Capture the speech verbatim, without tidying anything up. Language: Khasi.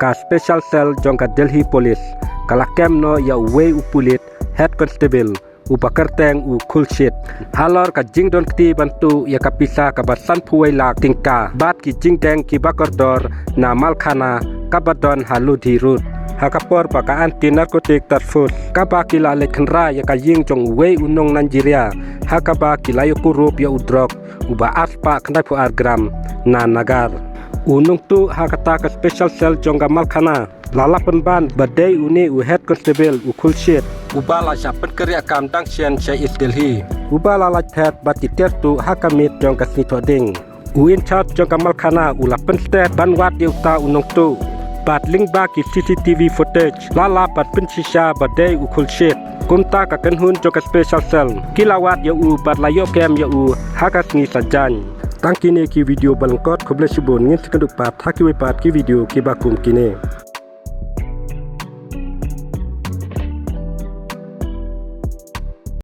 ka special cell jong ka Delhi Police ka la kem noh ïa uwei u pulit, head constable, uba kyrteng u Khulshid. Halor ka jingdon kti ban tuh ïa ka pisa kaba sanphew wei lak tyngka bad ki jingdeng kiba kordor na Malkhana kaba don ha Lodhi Road, ha ka por ba ka Anti Narcotic Task Force kaba ki la leit khynra ïa ka ïing jong uwei u nong Nigeria, ha kaba ki la ïoh kurup ïa u drok uba arspah khyndai phew ar gram na Nagar. U nongtuh ha kata ka special cell jong ka Malkhana la lah pynban ba dei une u head constable u Khulshid, uba la shah pynkynriah kam dang shen sha East Delhi, uba la lait phet bad ki tiar tuh ha ka miet jong ka sngi Thohdieng. U in charge jong ka Malkhana u la pynstet ban wad ïa uta u nongtuh, bad lyngba ki C C T V footage la lah ban pynshisha ba dei u Khulshid. Kumta ka kynhun jong ka special cell ki la wad ïa u bad la ïoh kem ïa u ha ka sngi Saitjaiñ. Tang kine ki video ba lyngkot, khublei shibun, ngin sa ïakynduh pat ha kiwei pat ki video kiba kum kine.